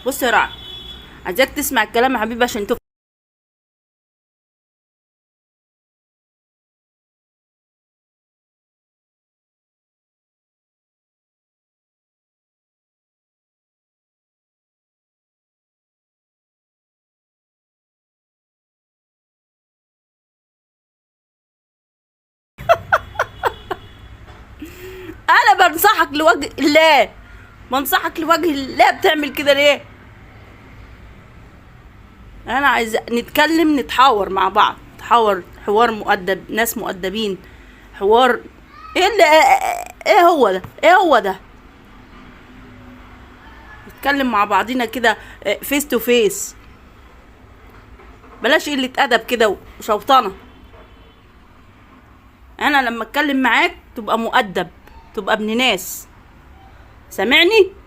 بص يا رعد، عايزاك تسمع الكلام يا حبيبي عشان تفهم. انا بنصحك لوجه الله، بنصحك لوجه الله، بتعمل كده ليه؟ انا عايزه نتكلم، نتحاور مع بعض، نتحاور حوار مؤدب، ناس مؤدبين، حوار. ايه اللي ايه هو ده؟ ايه هو ده؟ نتكلم مع بعضينا كده face to face، بلاش قلة ادب كده وشوطنة. انا لما اتكلم معاك تبقى مؤدب، تبقى ابن ناس، سامعني؟